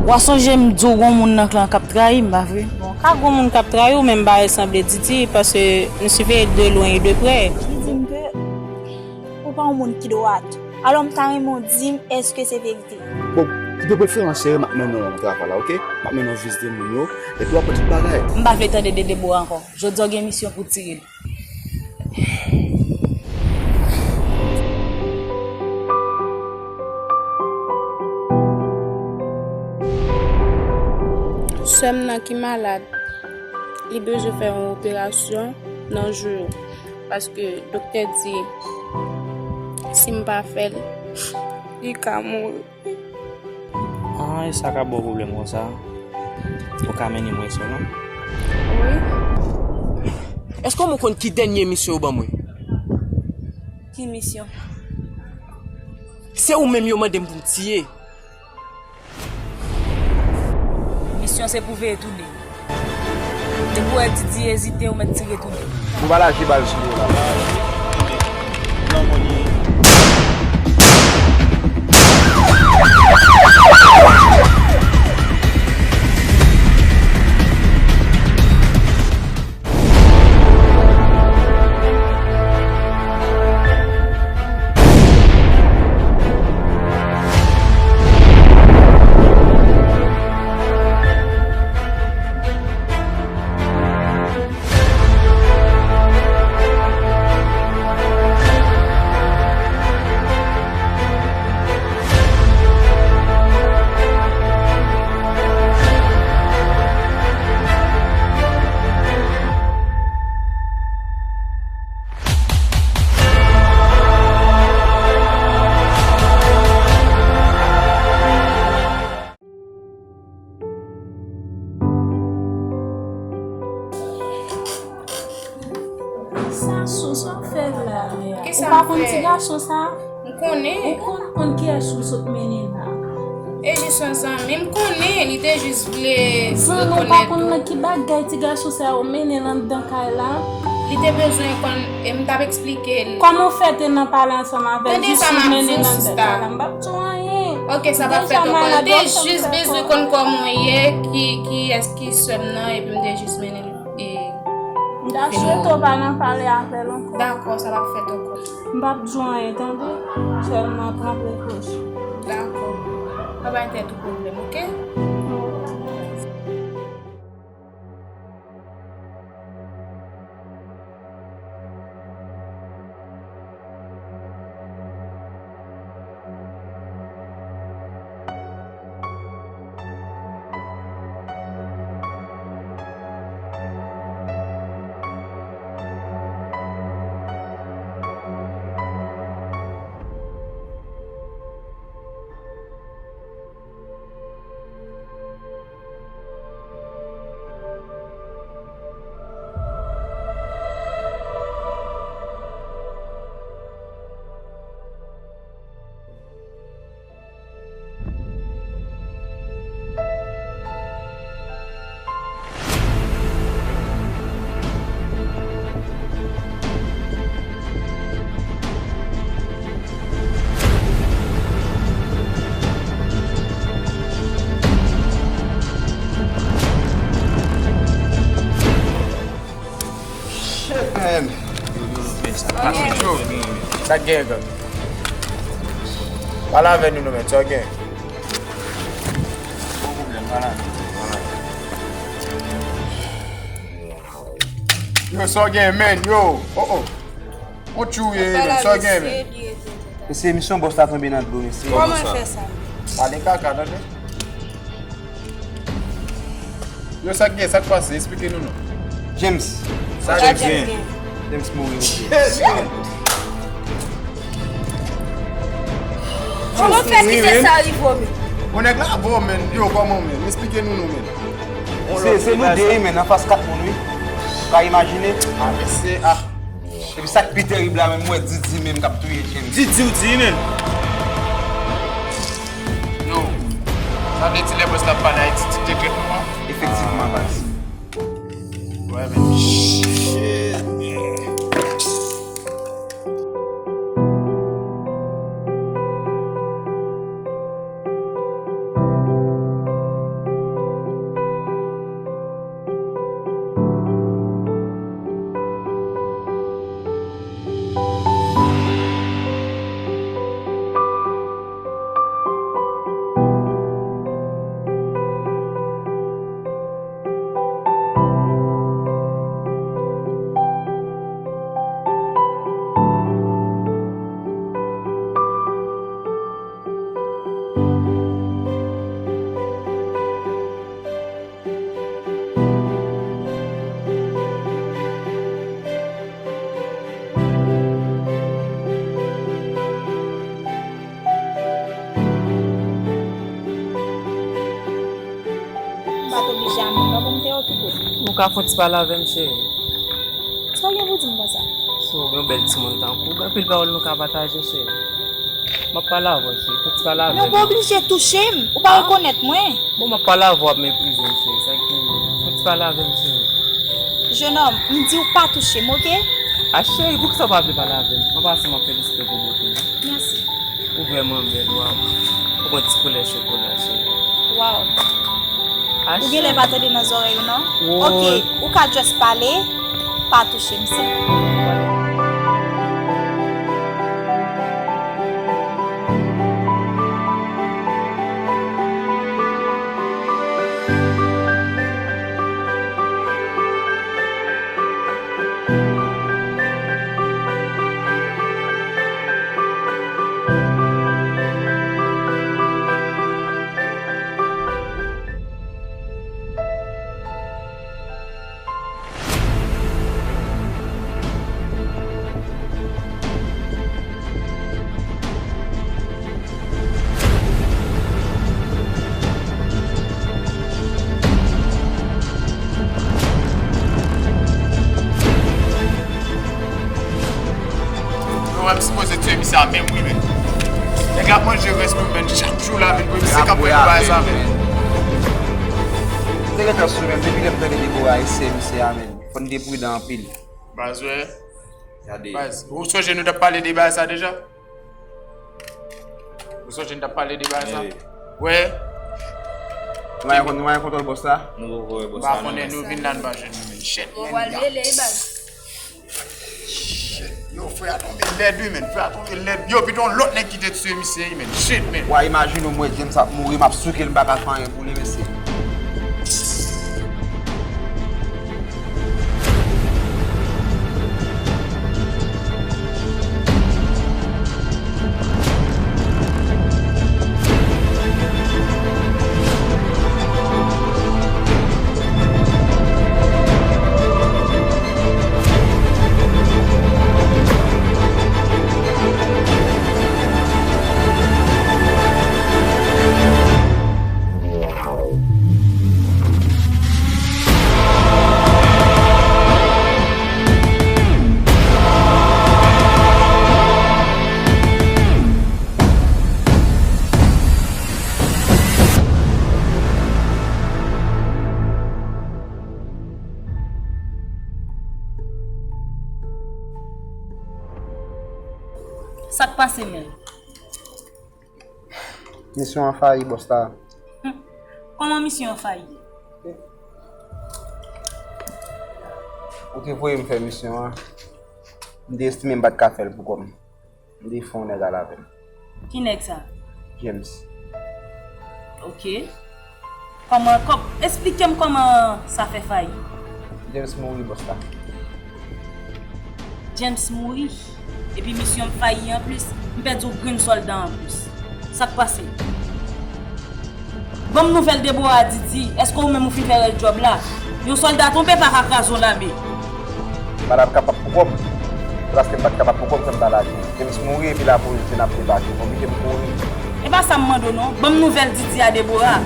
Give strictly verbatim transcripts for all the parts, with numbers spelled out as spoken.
W a sonje m di w gon moun nan klan k ap trayi m, pa vre? Bon, ka gon moun k ap trayi w, men m pa resanble Didi, paske m siveye de lwen e de prè. Li di m ke ou pa yon moun ki dwat. Alò, m ta renmen w di m èske se verite. Bon, pou de preferans, cheri, m ap mennen w nan travay la, oke? M ap mennen w vizite moun yo, epi w ap wè tout bagay. M pa vle tande de Debora ankò. Jodi a w gen misyon pou w tire l. Sè m nan ki malad, li bezwen fè yon operasyon nan jou yo, paske doktè di si m pa fè l, li ka mouri. Ah, e sa k ap ba w pwoblèm konsa? Ou ka mennen mwen sèlman? Wi. Èske w konn ki dènye misyon yo ban mwen? Ki misyon? Se ou menm yo mande m pou m tiye. Misyon se pou veye toude. Depi w wè Didi ezite, ou mèt tire toude. Nou pa lage bal sou yo la. Sa sou, sa w fè la? Ou pa konn ti gason sa? M konnen. Ou konn, konn kiyès ou sot mennen la? E jis yon zanmi, m konnen, li te jis vle rekonèt ou. Zanmi, ou pa konn nan ki bagay ti gason sa yo mennen l anndan kay la? Li te bezwen konn, e m t ap eksplike l. Kòman w fè te nan pale ansanm avè l jis ou mennen l anndan kay la? M p ap di w anyen. Ok, sa p ap fèt ankò. Li te jis bezwen konn kòman w ye, ki, kiyès ki sè m nan, epi m te jis mennen l. E m ta swete w pa nan pale avè l ankò. Dakò, sa p ap fèt ankò. M p ap di w anyen, tande? Sèlman pran prekosyon. Dakò. Pa bay tèt ou pwoblèm, ok? Shit, man. Yo, sa k gen, gang? Pale avè nou, non, men, sa w gen? Yo, sa w gen, men, yo. Oh, oh. On tchou ye, men, sa w gen, men? Mesye, misyon bòs la tonbe nan dlo, mesye. Kòman l fè sa? Pale kaka, tande. Yo, sa k gen, sa k pase? Esplike nou, non. James. Sa James gen? James mouri, mesye. Kòman fè kite sa rive w, men? Bon, nèg la vo, men. Yo, kòman, men? Esplike nou, non, men. Se, se nou de, men, anfas kat moun, wi. Ou ka imajine? Ah, mesye, ah. Epi sa k pi terib la, menm, m wè Didi menm k ap touye James. Didi, ou di, men? Yo, sa vle di lè bòs la ap pale Ayiti, Didi te trèt nou an? Efektivman, baz. Wè, men. Shit, man. pa t oblije a menm non pou m te okipe w. Ou ka fè yon ti pale avè m, cheri? Sa w gen pou di m konsa? Si w yon bèl timoun tankou w, gen anpil pawòl nou ka pataje, cheri. M ap pale avè w, cheri. Fè yon ti pale avè m. Men w pa oblije touche m. Ou pa rekonèt mwen. Bon, m ap pale avè w, w ap meprize m, cheri. Sa ki, fè yon ti pale avè m, cheri. Jenòm, m di w pa touche m, oke? A, cheri, poukisa w pa vle pale avè m? An pasan, m ap felisite w pou bote w. Mèsi. Ou vrèman bèl, waw. Ou gen ti koulè chokola, cheri. Waw. Ou genlè pa tande nan zòrèy ou, non? Oke, ou ka just pale, pa touche m, sèlman. Yo, m sipoze tiye misye a menm, wi, men. Nèg la ap manje rès nou, men, chak jou la, men, pou misye k ap fè nou bagay sa, men. M te gentan sou, men, depi lè m tande Debora ese misye a, men. Fò n te pridan anpil. Baz, wè. Gade. Baz, ou sonje nou t ap pale de bagay sa deja? Ou sonje n t ap pale de bagay sa? Wi. Wè. Nou pa gen kontwòl bòs la? Nou poko wè bòs la, non, men. M pa konnen, nou vin la, nou pa jwenn nou, men. Shit, men. Ou pral rele, baz. Shit. Yo, frè a tonbe lèd, wi, men. Frè a tonbe lèd. Yo, pito yon lòt nèg ki te tiye misye, wi, men. Shit, men. Wa imajine w, mwen, James ap mouri, m ap souke l, m pa ka fè anyen pou li, mesye. Sa k pase, men? Misyon an fayi, bòs la. Hmm. Kòman misyon an fayi? Ou te voye m fè misyon an. M te estime m pa t ka fè l pou kò m. M te fè yon nèg al avè m. Ki nèg sa? James. Oke. Kòman, kò-, esplike m kòman sa fè fayi. James mouri, bòs la. James mouri. Epi misyon m fayi anplis. M pèdi yon grenn sòlda anplis. Sa k pase? Ban m nouvèl Debora, Didi. Èske ou menm ou fin fè rèl djòb la? Yon sòlda tonbe pa ka kraze yon lame. M pa t ap kapab pou kò m. Se paske m pa t kapab pou kò m fè m pa lage. James mouri epi lapolis di n ap debake. M oblije m kouri. E pa sa m mande w non. Ban m nouvèl Didi a Debora.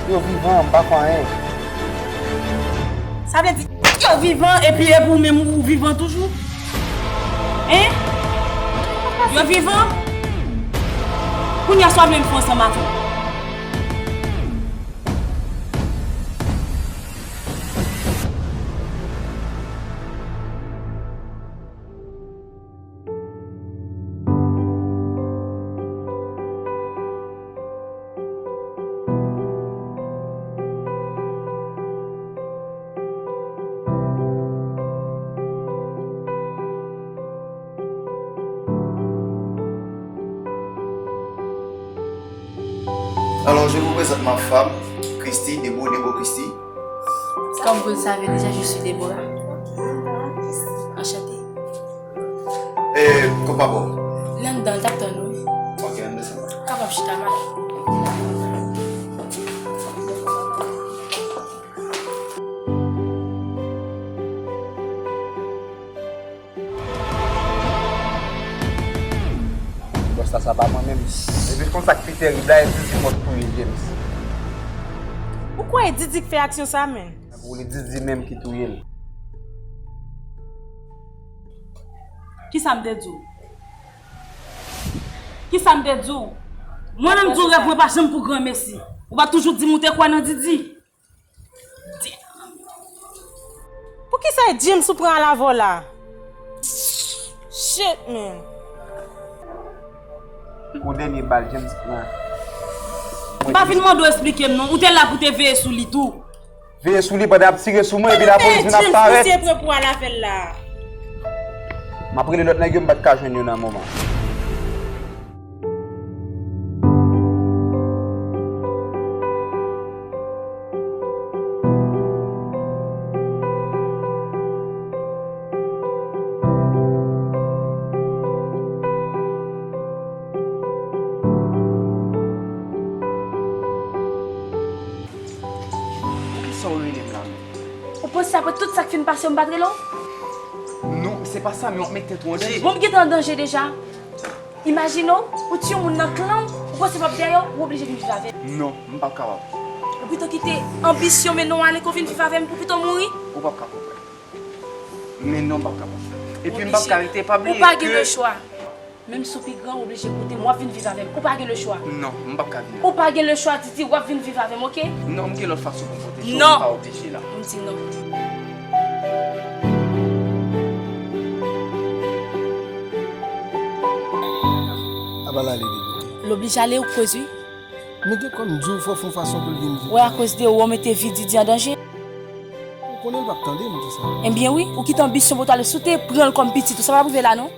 Yo vivan, m pa fè anyen. Sa vle di, yo vivan epi epi ou menm ou vivan toujou? Hein? Yo vivan? Kounye a sa w vle m fè ansanm avè w? Alors, je vous présente ma femme, Christy, Debo, Debo Christy. Comme vous le savez déjà, je suis Déborah. Enchantée. E, kòb pa ba w? Li anndan, l t ap tann ou wi. Ok, ann desann. Kapab chita, mache. Bòs la, sa pa mwen menm. Epi konsa k pi terib la, e Didi mòt touye James. Ou Kwè e Didi k fè aksyon sa menm. Pou li Didi menm ki touye l. Kisa m te di w? Kisa m te di w? Mwen menm di w rèv mwen pa janm pou granmesi. Ou pa toujou di m ou te kwè nan Didi? Poukisa e James ou pran al avè w la? Shit, man. Yon dènye bal James pran. M pa vin mande w eksplike m non. Ou te la pou te veye sou li tou. Veye sou li pandan ap tire sou mwen, epi lapolis vin ap parèt. James, misye pran pou al avè l la. M ap rele lòt nèg yo, m pa t ka jwenn yo nan moman. Poukisa w rele m la menm? Ou panse apre tout sa k fin pase w m pa t rele w? Non, se pa sa, men w ap met tèt ou an danje. Bon, m gentan an danje deja. Imajine w, ou tiye yon moun nan klan w, ou panse m ap dèyè w, ou oblije vin viv avè m. Non, m p ap kapab. Ou pito kite anbisyon mennen w ale ke w vin viv avè m, ou pito mouri. Ou p ap ka konprann. Men non, m p ap kapab. Epi m p ap ka rete, pa bliye ke... Ou pa gen lechwa. Menm si w pi gran, ou oblije koute m, w ap vin viv avè m. Ou pa gen lechwa. Non, m p ap ka vin. Ou pa gen lechwa, Didi, w ap vin viv avè m, oke? Non, m gen lòt fason pou m pwoteje w, m pa oblije la. M di non. Ap al ale de kote. L oblije ale, ou koz wi. Men gen kòm di w fò fè yon fason pou l vin viv. Wè, akoz de ou, w mete vi Didi an danje. Ou konnen l p ap tande m di sa. Ebyen wi, ou kite anbisyon pou w t ale, si w te pran l kòm pitit ou, sa p ap rive la non.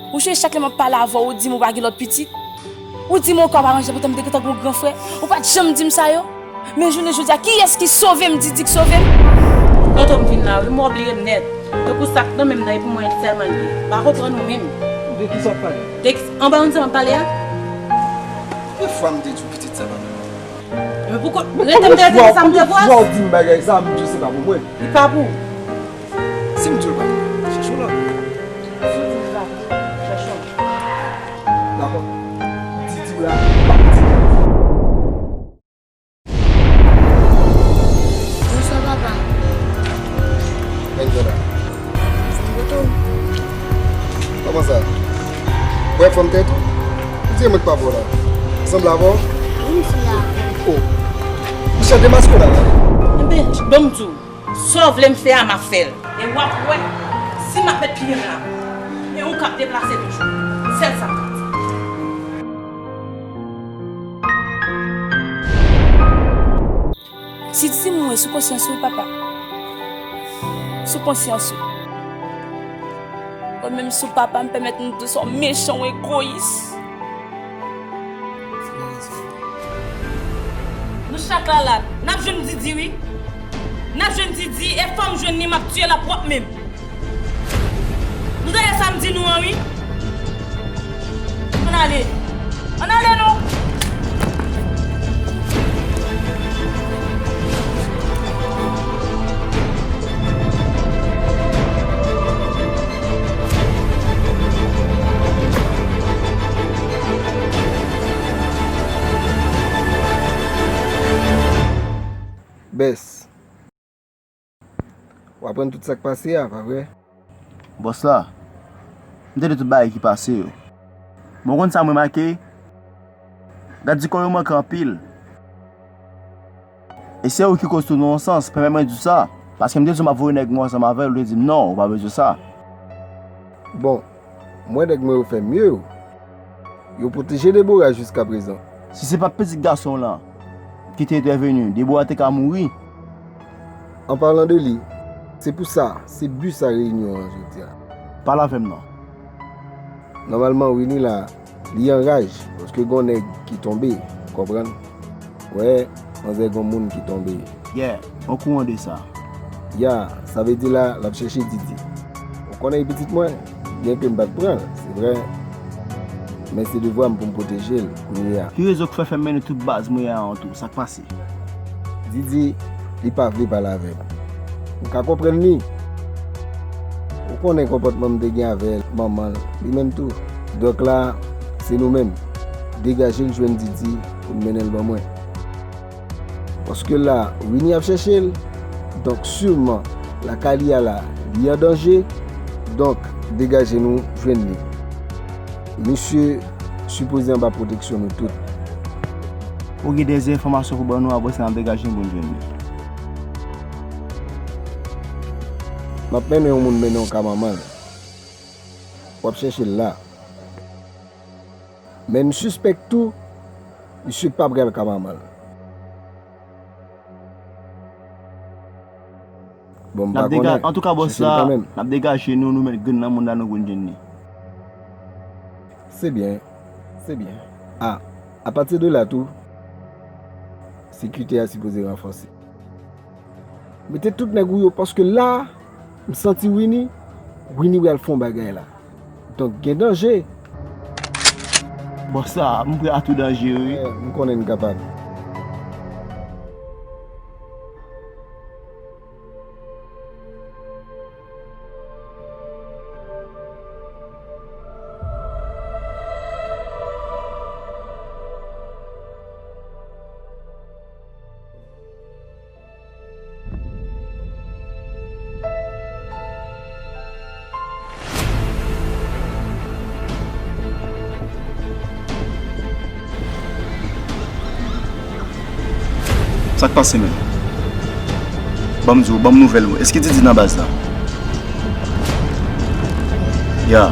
Ou sonje chak lè m ap pale avè w, ou di m ou pa gen lòt pitit? Ou di m ou ka pa ranje, poutan m te gentan gen yon gran frè. Ou pa t janm di m sa yo. Men jounen jodi a, kiyès ki sove m? Didi k sove m? Tonton m vin la wi, m obliye m nèt. Tankou sa k nan men m nan, e pou mwen sèlman l ye. M pa konprann ou menm. De kisa w ap pale? De ki, anba yon ti m ap pale a? Konbyen fwa m te di w pitit sa pa pou mwen? Men poukò, rete m te rete sa m te pran? Konbyen fwa w di m bagay sa, m di w se pa pou mwen? Li pa pou ou. Si m di w l pa pou mwen, chèche yon lòt. Si w di l pa pou ou, chèche yon lòt. Dakò. Didi la, m pa pitit. Bonswa, papa. Angela. Fè m kote w. Kòman sa? Ou wè fanm tèt ou? Ou di mwen k pa bò la. Sanble avè w? Wi, m sanble avè w. Oh. Monchè, demaske w la, tande. Enben, bon, m di w. Sa w vle m fè a, m ap fè l. E w ap wè, si m ap met pye m la, e ou k ap deplase toujou. Sèl sa m ka di. Si Didi mouri, sou konsyans ou, papa. Sou konsyans ou. Mwen menm sou papa m pèmèt m di w sa w mechan, w egoyis. Nou chak la la, n ap jwenn Didi wi. N ap jwenn Didi e fò m jwenn li, m ap tiye l a pwòp men m. Nou tande sa m di nou an wi. Ann ale. Ann ale non. Bès. W aprann tout sa k pase a, pa vre? Bòs la, m tande tout bagay ki pase yo. Men w konn sa m remake? Gad di kò yo manke anpil. E se ou ki koz tou nan yon sans, pèmèt mwen di w sa. Paske m te di w m ap voye nèg mwen ansanm avè l, ou te di m non, ou pa bezwen sa. Bon, m wè nèg mwen yo fè mye yo. Yo pwoteje Debora jiskaprezan. Si se pa t pitit gason w lan ki te entèveni, Debora te ka mouri. An palan de li, se pou sa, se bi sa reyinyon an jodi a. Pale avè m non. Nòmalman, Winnie la, li an raj, paske gon nèg ki tonbe, ou konprann? Wè, manzè gon moun ki tonbe. Yeah, okouran de sa. Ya, sa vle di la, l ap chèche Didi. Ou konnen e pitit mwen, byenke m pa t pran l, se vre. Men se devwa m pou m pwoteje l kounye a. Ki rezon k fè fè m mennen tout baz mwen an tou, sa k pase? Didi, li pa vle pale avè m. M ka konprann li. Ou konnen konpòtman m te gen avè l, manman l, li menm tou. Donk la, se nou menm. Degaje n jwenn Didi pou n mennen l ban mwen. Paske la, Winnie ap chèche l. Donk, siman, lakay li a la, li an danje. Donk, degaje nou jwenn li. Misye sipoze anba pwoteksyon nou tout. Ou gen de enfòmasyon pou ban nou, apre sa n ap degaje n pou n jwenn li. M ap mennen yon moun mennen yon ka manman l. W ap chèche l la. Men m sispèk tou, misye pa pral ka manman l. Bon, m pa konnen. Antouka, bòs la, n ap degaje nou, nou met grenn nan moun la, nou konn jwenn li. Se byen, se byen. A, apati de la tou, sekirite a sipoze ranfòse. Mete tout nèg ou yo, paske la, m santi Winnie, Winnie pral fè yon bagay la. Donk, gen danje. Bòs sa, m prè a tou danje, wi. M konnen n kapab. Sa k pase, menm? Ban m di w, ban m nouvèl ou. Èske Didi nan baz la? Ya.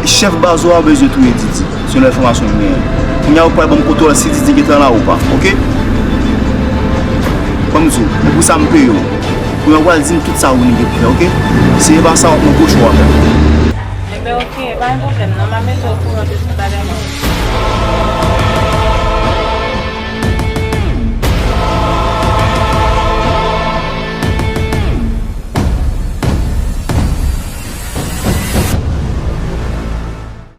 Chèf baz ou a bezwen touye Didi, selon enfòmasyon m genyen. Kounye a, ou pral ban m kontwòl si Didi gentan la ou pa, oke? Ban m di w, e pou sa m peye w. Kounye a, ou pral di m tout sa ou gen pou fè, oke? Si e pa sa, w ap nan gwo chwa. Enben, oke, pa gen pwoblèm, non, m a mete w okouran de tout bagay, non.